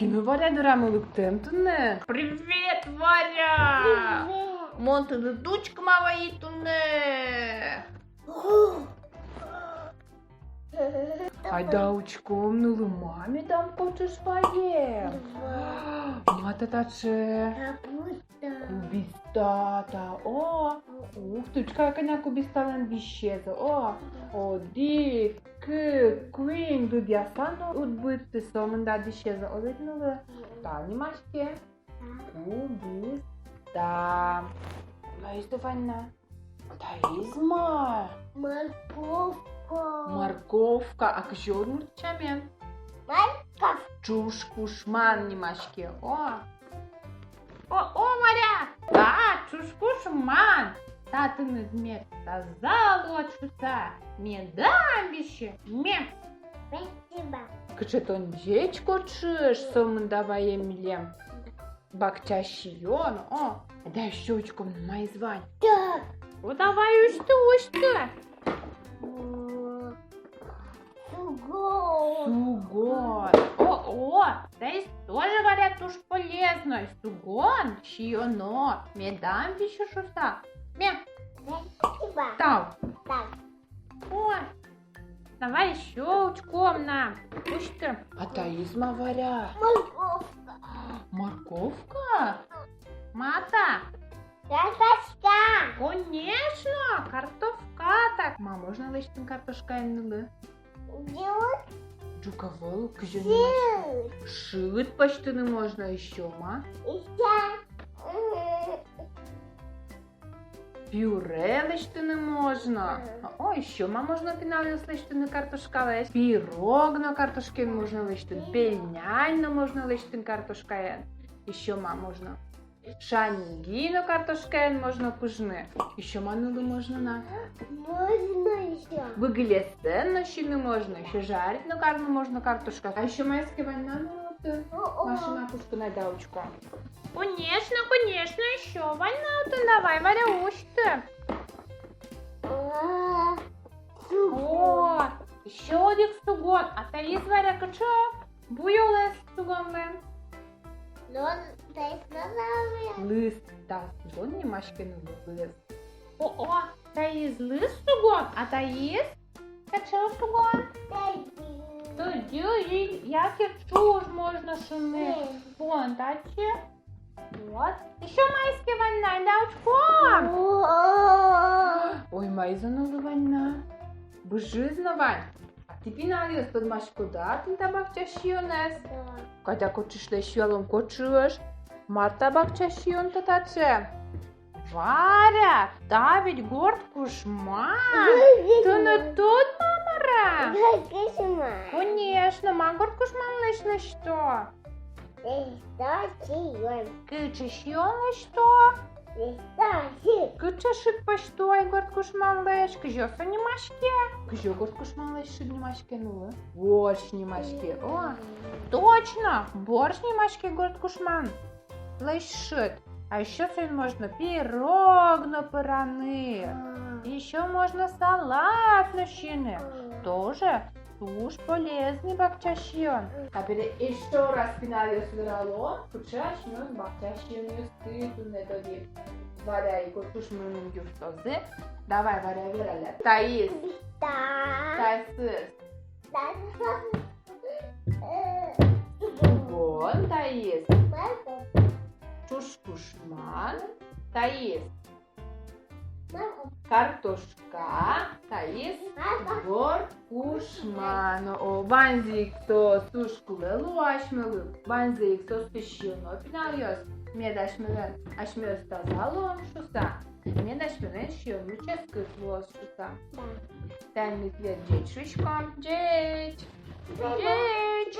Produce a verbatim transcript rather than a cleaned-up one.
Кин о Варя дорамы лыктэм туннэ? Привет, Варя! Привет! Мон тыныд учкыма вайи туннэ. Айда учком нылы, ма медам кочыш вае. Ма та таӵе? Капуста. Кубиста та, о. Ух ты, учкы ай, кӧня кубисталэн висез, о. Одӥг, кык, куинь, лыдъяса но уд быдты, сомында висез, о, ведь, нылы? Та нимаське кубиста. Вайиз-а, Варя? Таиз ма? Морковка. Морковка. А кызьы удмурт сямен? Морковка. Ӵушкушман нимаське, о. О, о, Варя! А, ӵушкушман! Татын мед таза луод шуса, медам висе, ме. Спасибо. Кыӵе тон ӟеч кочыш, сомында ваем милем бакча сиён, о. Айда ещё учком на, маиз вань. Так. О, давай, усьты, усьты. О, сугон. Сугон. О, о, таиз тоже, Варя, туж полезной. Сугон сиёно, медам висе шуса. Ме. Спасибо. Тау. Так. О, давай ещё учком на. Усьты. А таиз ма, Варя? Морковка. Морковка? Ма та? Картошка. Конечно, картошка. Так, ма можно лэсьтыны картошкаен, нылы? Ӝук. Ӝук ӧвӧл, кызьы нимаське? Шыд. Шыд пӧзьтыны можно, ещё ма? Ещё, м, пюре лэсьтыны можно. Мгм. О, ещё ма можно, пиналъёс, лэсьтыны картошкалэсь? Пирог но картошкаен можно лэсьтыны, мгм, пельнянь но можно лэсьтыны картошкаен. Ещё ма можно? Шаньги но картошкаен можно пыжыны. Ещё ма, нылы, можно на? Можно ещё. Выгылесэн но сиыны можно, ещё жарить но карыны можно картошка. А ещё маиз ке вань на, нылы, отын? О-о. Машина кошкын, айда учком. Конечно, конечно, ещё вань на отын, давай, Варя, усьты. А, сугон. О, ещё одӥг сугон. А таиз, Варя, кыӵе буёлэз сугонлэн? Лыз. Лыз. Та сугон нимаське, нылы, лыз. О-о, таиз лыз сугон, а таиз кыӵе сугон? Тӧдьы. Тӧдьы, и яке ӵуж можно шуыны. Мгм. Вон татчы. Вот. Ещё маиз ке вань на, айда учком. О-о. Ой, маиз но вань на. Быжыз но вань. А тӥ, пиналъёс, тодмаськоды-а тӥни та бакча сиёнэз? Да. Кадь, кочышлэсь юалом, кочыш. Мар та бакча сиён та таӵе? Варя, та ведь горд кушман. Да, да, да. Тыныд тодмо-а, мар-а? Горд кушман. Конечно, ма горд кушманлэсь лэсьто? Лэсьто сиён. Кыӵе сиён лэсьто? Лэсьто шыд. Кыӵе шыд пӧзьто ай горд кушманлэсь? Кызьы со нимаське? Кызьы горд кушманлэсь шыд нимаське, нылы? Борщ нимаське. О, точно, борщ нимаське горд кушманлэсь шыд. А ещё соин можно пирог но пыраны. А. Ещё можно салат но сиыны. А. Тоже туж полезный бакча сиён. Табере ещё раз, пиналъёс, вералом, кыӵе асьмеос бакча сиёнъёсты туннэ тодӥм. Варя, ик, кочыш мыным юрттозы. Давай, Варя, вералэ. Таиз. Та. Таиз. Та. Сугон, таиз. Морковь. Ӵушкушман, таиз. Морковь. Картошка, таиз. Морковь. Горд кушман. О, ваньзэ ик соос туж кулэ луо асьмелы. Ваньзэ ик соосты сиёно, пиналъёс. Мед асьмелэн, асьмеос таза луом шуса. Мед асьмелэн сиёнмы ческыт луоз шуса. Да. Тани ми тӥледлы ӟеч шуиськом. Ӟеч. Ӟеч.